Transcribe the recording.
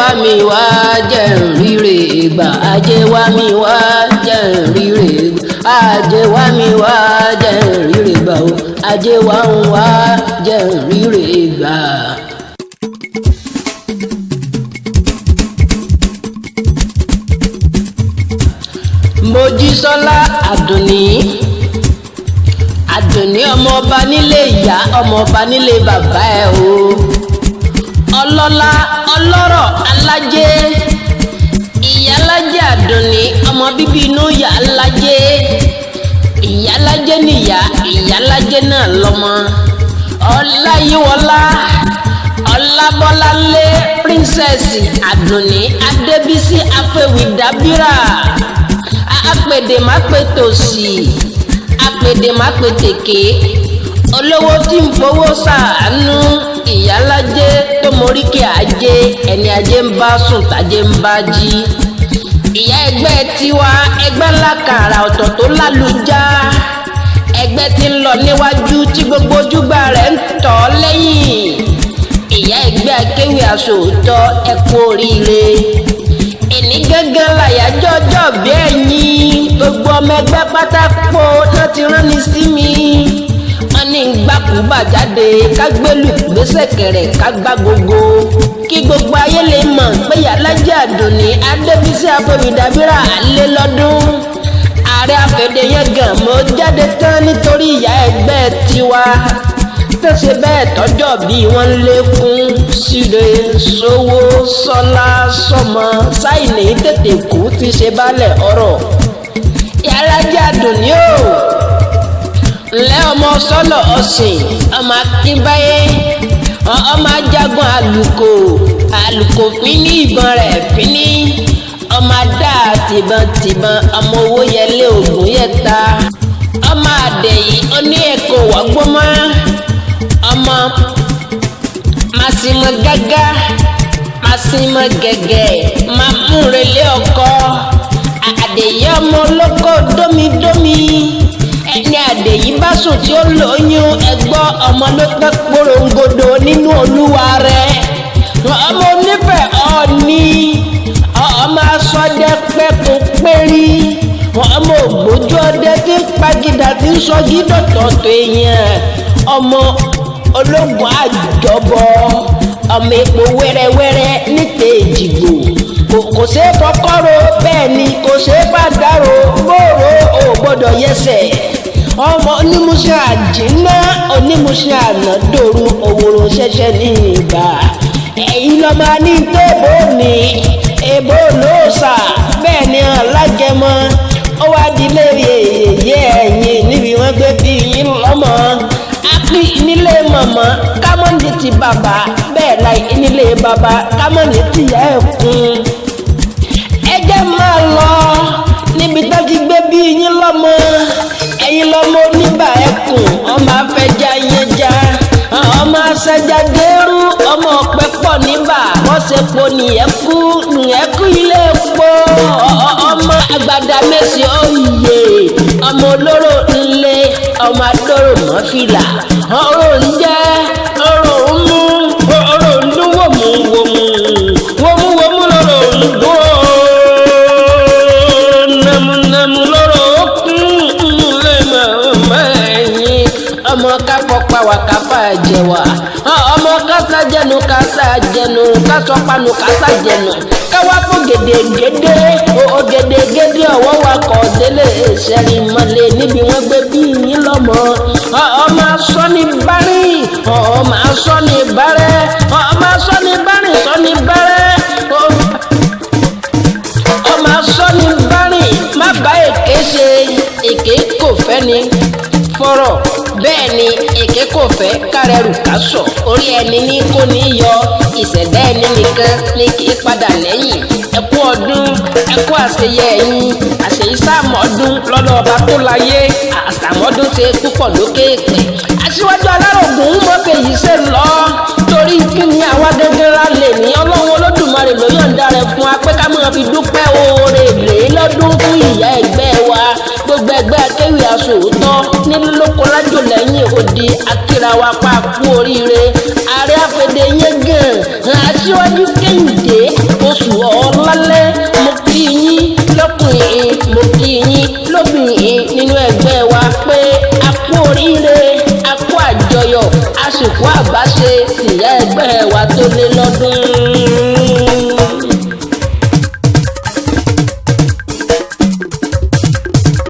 wá mi wá jẹ́ n ríre gbà, ajé wá mi wá jẹ́ n ríre gbà, ajé wá mi wá jẹ́ n ríre gbà o, ajé wá ń wá jẹ́ n ríre gbà. Mojísọ́lá Àdùnní, Àdùnní ọmọ ọba nílé ìyá, ọmọ ọba nílé bàbá ẹ o, ọlọ́lá ọlọ́rọ̀ alájẹ, ìyálájẹ Àdùnní ọmọ bíbí inú ìyá alájẹ, ìyálájẹ níyà, ìyálájẹ náà lọ́mọ. Ọláyíwọlá Ọlábọ́láńlé Píríncẹ́sì Àdùnní Adébísí Afẹ́wìdábírà, apèdèmápètòsì, apèdèmápètèké, olówó tí ń fowó ṣàánú, ìyálájẹ tó moríkì ajé, ẹni ajé ń bá sùn tàjé ń bá jí. Ìyá ẹgbẹ́ tiwa, ẹgbẹ́ ńlá kàrà ọ̀tọ̀ tó lálùjá, ẹgbẹ́ tí ń lọ níwájú tí gbogbo ojúgbà rẹ̀ ń tọ̀ lẹ́yìn. Ìyá ẹgbẹ́ akéwì aṣòótọ́, ẹ kú oríire. Ìní gángan làyájọ́ ọjọ́ bí ẹ̀yìn, gbogbo ọmọ ẹgbẹ́ pátákó náà ti rán ni sí mi. Wọ́n ní gbàkúgbà jáde, kágbélù gbèsè kẹrẹ̀ kágbá gbogbo, kí gbogbo ayé lè mọ̀ pé Ìyálájé Àdùnní Adébísí Afẹ́wìdábírà lé lọ́dún. Ààrẹ afẹ́dẹ́yẹ̀gàn mo jáde tán nítorí ìyá ẹgbẹ́ tiwa tó ṣe bẹ́ẹ̀ tọ́jọ́ bí wọ́n lékún síre sówó sọ́lá sọ́mọ sáìní tètè kú ti ṣe balẹ̀ ọ̀rọ̀. Ìyálájé Àdùnní o, ńlẹ́ ọmọ sọ́lọ̀ ọ̀sìn, ọmọ akínbáyé, ọmọ ajagun àlùkò, àlùkò fínní ìbọn rẹ̀ fínní, ọmọ adá tìbọntìbọn, ọmọ owó yẹlé ògùn yẹta, ọmọ àdẹ̀yí oní ẹ̀kọ́ wọ́gbọ́mọ́, ọmọ màsímọ̀ gágá màsímọ̀ gẹ̀gẹ̀ màmúrelé ọkọ, àdèyí ọmọ olóko dómidómi, ẹni àdèyí bá sùn tí ó lóyún ẹgbọ́ ọmọ ló pẹ́ porongodo nínú olúwa rẹ̀. Ọmọ onífẹ̀ ọ̀ọ́ni, ọmọ asọdẹ pẹ́kun pérí, ọmọ ògbójú ọdẹ tí ń pagídà tí ń sọ gídọ̀tọ̀tọ̀ èèyàn, ọmọ ológun àjọbọ, ọmọ epo wẹ́rẹ́wẹ́rẹ́ níta èjìgbò, kò ṣeé fọkọ́rò, bẹ́ẹ̀ ni kò ṣeé fàdárò, bóòrò ò gbọ́dọ̀ yẹsẹ̀. Ọmọ onímúṣẹ́ àjínná, onímúṣẹ́ ànádòru, òwòrò ṣẹ̀ṣẹ̀ ní ìgbà. Ẹ̀yin lọ́mọ ní tébò ní èbó lóòsà, bẹ́ẹ̀ ni alágẹmọ ó wá dilé yèyé ẹ̀yìn níbi wọ́n gbé bí yín lọ́mọ. Àpì nílé mọ̀mọ́ kámọ́nì ti bàbá, bẹ́ẹ̀ láì nílé bàbá kámọ́nì ti yẹ ẹ̀ kún. Ẹ jẹ́ máa lọ níbi tó ti gbé bí yín lọ́mọ. Ẹ̀yin lọ́mọ oníbà ẹkùn, ọmọ afẹja yẹn já, ọmọ asẹja dẹrú, ọmọ ọpẹ pọ̀ níbà, wọ́n ṣe po nìyẹn kú nìyẹn kú ilé epo, ọmọ àgbàdá mẹ́sì òye, ọmọ olóró ńlẹ̀, ọmọ adóró mọ́fìlà, ọ̀rọ̀ ń jẹ́, ọ̀rọ̀ ń mú, ọ̀rọ̀ ń dún wòmù wòmù wòmù wòmù lọ́rọ̀ ń dún, nàmúnàmú lọ́rọ̀ kún lè mọ̀ ẹ̀yìn. Ọmọ káfọ́ pàwà káfà jẹ̀wà, ọmọ kásá jẹnu kásá jẹnu, kásọ panu kásá jẹnu, káwá fún gèdègèdè ògèdègèdè ọwọ́ wa kọ̀ délé ìṣẹ́rin mọ́lẹ̀ níbi wọ́n gbé bí yín lọ́mọ. Ọmọ asọ́ni bárìn, ọmọ asọ́ni bárẹ́, ọmọ asọ́ni bárìn sọ́ni bárẹ́, ọmọ asọ́ni bárìn má bá èké ṣe, èké kò fẹ́ ni fọ́rọ̀, bẹ́ẹ̀ ni èké kò fẹ́ kárẹ̀rù ká sọ, orí ẹni ní kò ní yọ, ìṣẹ̀dá ẹni nìkan ní kì í padà lẹ́yìn. Ẹ kú ọdún, ẹ kú àṣeyẹ ẹ̀yìn, àṣeyísàmọ́dún lọ́dọ̀ ọba tó láyé, àṣàmọ́dún ṣe púpọ̀ lókè pẹ̀. Aṣíwájú alárògùn mọ́fẹ́ yìí ṣe lọ, torí kí ni àwa gẹ́gẹ́ la lè ní Ọlọ́run Olódùmarè ló yọ̀ǹda rẹ̀ fún wa pé ká máa fi dúpẹ́ oore lè lọ́dún fún ìyá ẹgbẹ́ wa. Gbogbo ẹgbẹ́ akéwì aṣòótọ́ nílùú lóko lájò lẹ́yìn odi, akíra wa pa kú oríire. Ààrẹ afẹ́dẹ́ yẹn gan. Aṣíwájú Kẹ́hìndé Oṣù Ọ̀lálẹ́, mo kí yín lọ́kùnrin, mo kí yín lóbìnrin nínú ẹgbẹ́ wa pé a kú oríire, a kú àjọyọ̀, a sì kú àbáṣe tìyá ẹgbẹ́ wa tó lé lọ́dún.